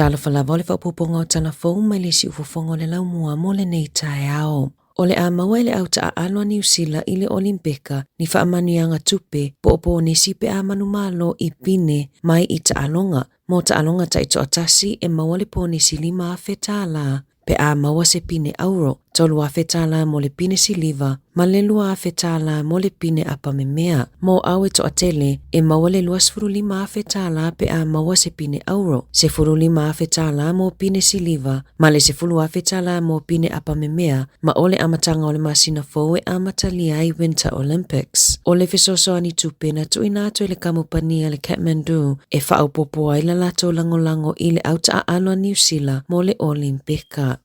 Talofa lava o le faaopoopoga o tala fou mai le siufofoga o le laumua mo lenei taeao. O le a maua e le au taaalo a Niu Sila i le Olimpeka ni faamanuiaga tupe po o ponesi pe a manumalo i pine mai i taaloga. Mo taaloga taitoatasi e maua le ponesi $5,000 pe a maua se pine auro, $3,000 mo le pine siliva, ma le $2,000 mo le pine apamemea. Mo au e toatele, e maua le $25,000 pe a maua se pine auro, $15,000 mo pine siliva, ma le $10,000 mo pine apamemea, ma o le amataga o le masina fou e amatalia ai Winter Olympics. O le fesoasoani tupe na tuuina atu e le kamupani a le Kathmandu e faaopoopo ai la latou lagolago i le au taaalo a Niu Sila mo le Olimpeka.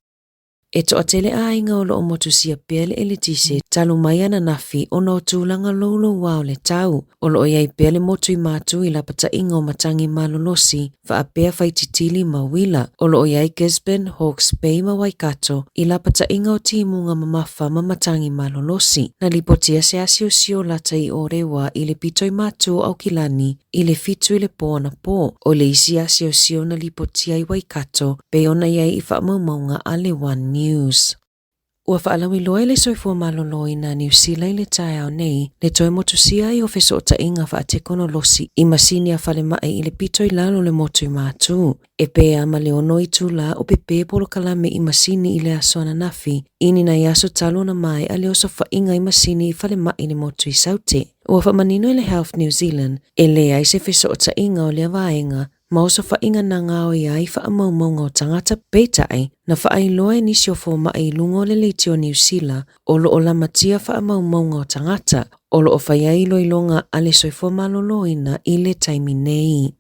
E toatele aiga o lo o motusia pea le eletise talu mai ananafi ona o tulaga louloua o le tau. O lo o i ai pea le motu i Matu i lapataiga o matagi malolosi faapea faititili ma uila. O lo o i ai Gisborne, Hawke's Bay ma Waikato i lapataiga o timuga mamafa ma matagi malolosi. Na lipotia se asiosio lata i Ōrewa i le pito i Matu o Aukilani i le 7 i le pō anapō. O le isi asiosio na lipotia i Waikato pei ona i ai i faamaumauga a le One News. Ua faalauiloa e le Soifua Maloloina a Niu Sila i le taeao nei le toe motusia ai o fesootaiga faatekonolosi i masini a falemai i le pito i lalo o le motu i Matu. E pē a ma le 6 itulā o pepē polokalame i masini i le aso ananafi i ni nai aso talu ona maeʻa le osofaiga i masini i falemai i le motu i Saute. Ua faamanino e le Health New Zealand e leai se fesootaiga o lea vaega ma osofaiga na gaoia ai faamaumauga o tagata, peitai, na faailoa e nisi o fomai i luga o le leitio o Niu Sila o lo o lamatia faamaumauga o tagata o lo o fai ai iloiloga a le soifua maloloina i le taimi nei.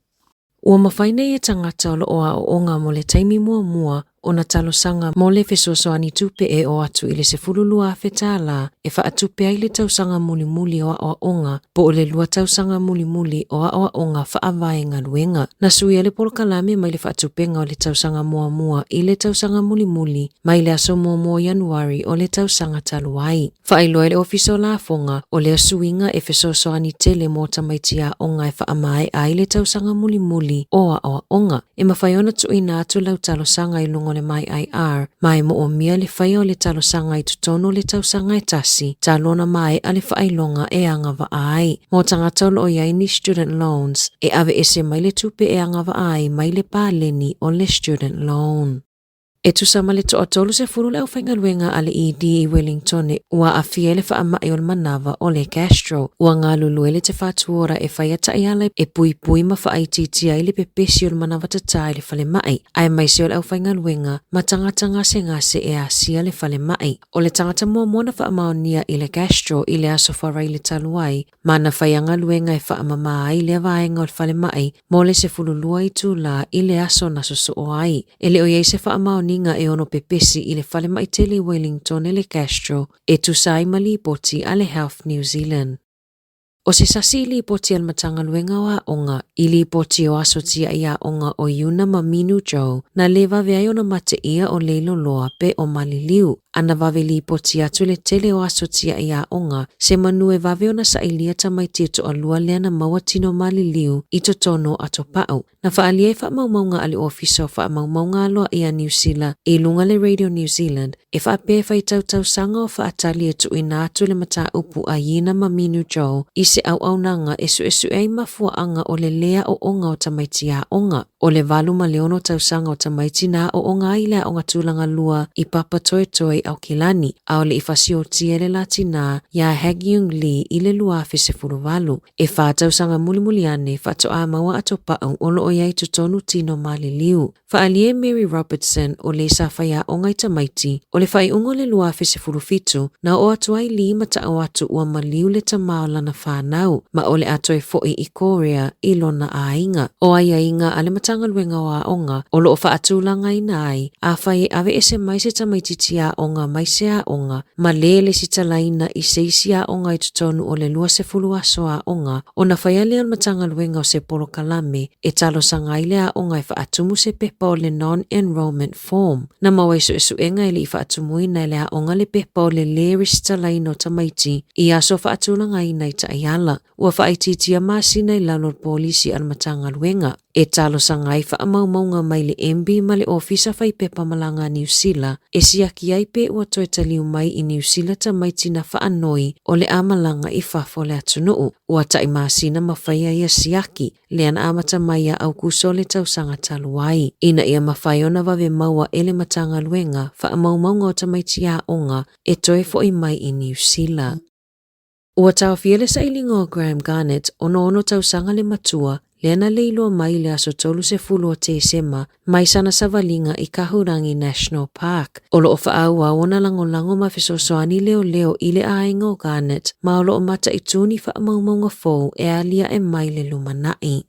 Ua mafai nei e tagata o lo o aooga mo le taimi muamua ona talosaga mo le fesoasoani tupe e oo atu i le $12,000 e faatupe ai le tausaga mulimuli o aoaoga po o le lua tausaga mulimuli o aoaoga faavae galuega. Na suia le polokalame mai le faatupega o le tausaga muamua i le tausaga mulimuli mai le aso 1 o Ianuari o le tausaga talu ai. Faailoa e le Ofisa o Lafoga, o lea suiga e fesoasoani tele mo tamaiti aoga e faamaea ai le tausaga mulimuli o aoaoga. E mafai ona tuuina atu lau talosaga i luga o le myIR, ma e moomia le faia o le talosaga i totonu o le tausaga e tasi talu ona maea le faailoga e agavaa ai. Mo tagata o lo o i ai ni student loans, e aveese mai le tupe e agavaa ai mai le paleni o le student loan. E tusa ma le toa 30 le aufaigaluega a le ED i Wellingtone ua aafia i le faamai o le manava o le gastro. Ua galulue le Te Whatu Ora e faia taiala e puipui ma faaitiitia ai le pepesi o le manava tatā i le falemai, aemaise o le aufaigaluega ma tagata gasegase e asia le falemai. O le tagata muamua na faamaonia i le gastro i le aso Faraile talu ai, ma na faia galuega e faamama ai lea vaega o le falemai mo le 12 itulā i le aso na sosoo ai. E le o i ai se faamaoniga e ono pepesi i le falemai tele i Wellington e le gastro e tusa ai ma lipoti a le Health New Zealand. O se sasi i lipoti a le Matagaluega o Aoga i lipoti o aso tiaʻi aoga o Iuna ma Minu Joe na lē vave ai ona mateia o Leiloloa pe o Maliliu a na vave lipoti atu le tele o aso tiaʻi aoga se manu e vave ona sailia tamaiti e toalua lea na maua tino maliliu i totonu o Atopa'u. Na faaalia i faamaumauga a le Ofisa o Faamaumauga Aloaia a Niu Sila i luga le Radio New Zealand e faapea e faitau tausaga o faatali e tuuina atu le mataupu a Yina ma Minu Joe i se auaunaga e suesue ai mafuaaga o le lē aooga o tamaiti aoga. O le 8 ma le 6 tausaga o tamaiti na aooga ai i le aoga tulaga lua i Papatoetoe i Aukilani, a o le i fasiotia e le la tinā iā Hagyung Lee i le 2018. E whā tausaga mulimuli ane faatoa maua atopa'u o lo o i ai totonu tino maliliu. Faaalia e Mary Robertson o le sa faiaoga i tamaiti, o le faaiuga o le 2017 na oo atu ai Lee ma ta'u atu ua maliu le tamā o lana whānau, ma o le a toe fo'i i Korea i lona aiga. O aiaiga a le Matagaluega o Aoga o lo o faatulagaina ai, afai e aveese mai se tamaitiiti aoga mai se aoga, ma lē lesitalaina i se isi aoga i totonu o le 20 aso aoga, ona faia lea o le Matagaluega o se polokalame e talosaga ai le aoga e faatumu se pepa o le Non-Enrolment Form. Na maua i suesuega e le i faatumuina e le aoga le pepa o le lē resitalaina o tamaiti i aso faatulagaina i taiala. Ua faaitiitia masina i lalo o le polisi a le Matagaluega. E talosaga ai faamaumauga mai le MB ma le Ofisa Fai Pepa Malaga a Niu Sila e siaki ai pe ua toe taliu mai i Niu Sila tamaiti na faanoi o le a malaga i fafo o le atunuu. Ua tai masina ma faia ia siaki, lea na amata mai ia Aukuso le tausaga talu ai, ina ia mafai ona vave maua e le Matagaluega faamaumauga o tamaiti aoga e toe fo'i mai i Niu Sila. Ua taofia le sailiga o Graham Garnett, 66 tausaga le matua, lea na leiloa mai i le aso 30 o Tesema mai sana savaliga i Kahurangi National Park. O lo o faaauau ona lagolago ma fesoasoani leoleo i le aiga o Garnett ma o lo o mataitū ni faamaumauga fou e aliae mai le lumanai.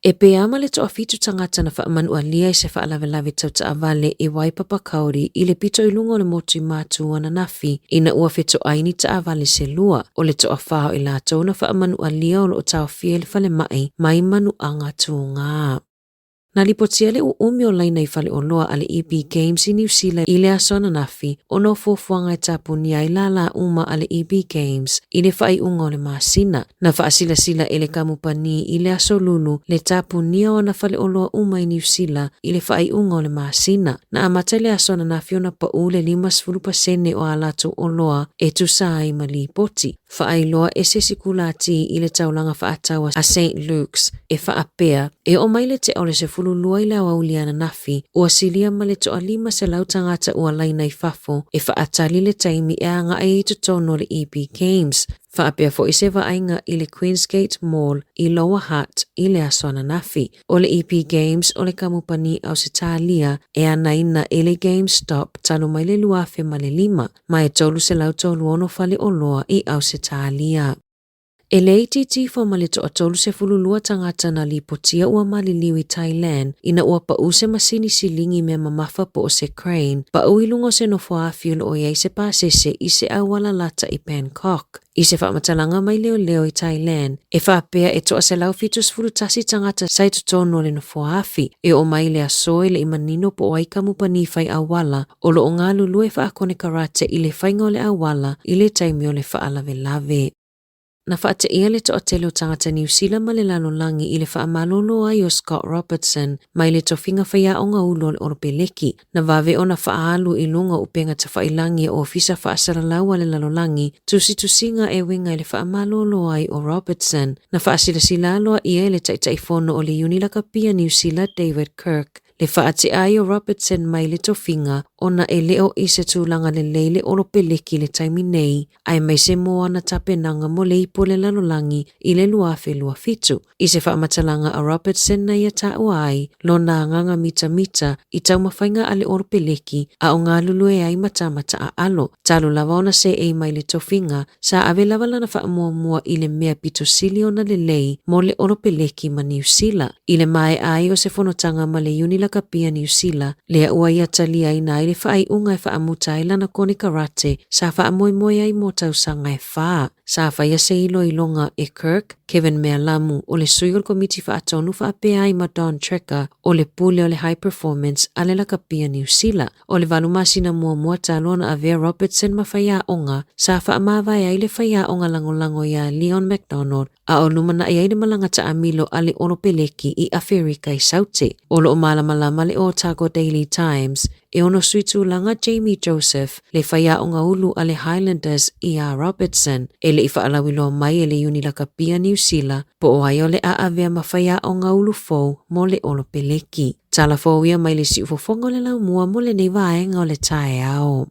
E pē ma le toafitu tagata na faamanualia i se faalavelave tau taavale i Waipapakauri i le pito i luga o le motu i Matu ananafi ina ua fetoai ni taavale se lua. O le toafa o i latou na faamanualia o lo o taofia i le falemai mai manuaga tugā. Na lipotia le uumi o laina i faleoloa a le EB Games i Niu Sila i le aso ananafi ona o fuafuaga e tapunia ai lālā uma a le EB Games i le faaiuga o le masina. Na faasilasila e le kamupani i le aso Lulu le tapunia o ana faleoloa uma i Niu Sila i le faaiuga o le masina. Na amata i le aso ananafi ona pau le 50% o a latou oloa e tusa ai ma lipoti. Faailoa e se isi kulati i le taulaga faatau a Saint Luke's e faapea, e oo mai le tea o le 12 i le aoauli ananafi, ua silia ma le toa 500 tagata ua laina i fafo e faatali le taimi e agai ai i totonu o le EB Games. Faapea foi se vaaiga i le Queensgate Mall i Lower Hutt i le aso ananafi. O le EP Games o le kamupani Ausetalia e anaina e le GameStop talu mai le 2005, ma e 336 faleoloa i Ausetalia. E le itiiti ifo ma le toa 32 tagata na lipotia ua maliliu i Thailand ina ua pau se masini silingi mea mamafa po o se crane pau i luga o se nofoaafi o lo o i ai se pasese i se auala lata i Bangkok. I se faamatalaga mai leoleo i Thailand, e faapea e toa 171 tagata sa i totonu o le nofoaafi. E oo mai i le aso e le i manino po o ai kamupani fai auala o lo o galulue faakonekarate i le faiga o le auala i le taimi o le faalavelave. Na faateia le toatele o tagata Niu Sila ma le lalolagi i le faamalolo ai o Scott Robertson mai le tofiga faiaoga ulu o le Olopeleki. Na vave ona faaalu i luga o upega tafailagi e Ofisa Faasalalau a le Lalolagi tusitusiga e uiga i le faamalolo ai o Robertson. Na faasilasila aloaia e le Taitaifono o le Iuni Lakapia Niu Sila David Kirk le faatea ai o Robertson mai le tofiga ona e le o i se tulaga lelei le Olopeleki i le taimi nei aemaise mo ana tapenaga mo le ipu o le lalolagi i le 2027. I se faamatalaga a Robertson na ia taua ai lona agaga mitamita i taumafaiga a le Olopeleki a o galulue ai ma tamata aalo, talu lava ona seei mai le tofiga, sa ave lava lana faamuamua i le mea pito sili ona lelei mo le Olopeleki ma Niu Sila. I le maea ai o se fonotaga ma le Iuni Lakapia Niu Sila, lea ua ia taliaina ai le faaiuga e faamuta ai lana konekarate sa faamoemoe ai mo tausaga e fa. Sa faia se iloiloga e Kirk, Kevin Mealamu, o le sui o le Komiti Faatonu faapea ai ma Don Trecker, o le pule o le High Performance a le Lakapia Niu Sila. O le valu masina muamua talu ona avea Robertson ma faiaoga, sa faamavae ai le faiaoga lagolago iā Leon MacDonald, a o lumanai ai le malaga taamilo a le Olopeleki i Aferika i Saute. O lo o malamalama le Otago Daily Times, e ono sui tulaga Jamie Joseph, le faiaoga ulu a le Highlanders iā Robertson, e le i faalauiloa mai e le Iuni Lakapia Niu Sila po o ai o le a avea ma faiaoga ulu fou mo le Olopeleki. Tala fou ia mai le siufofoga o le laumua mo lenei vaega o le taeao.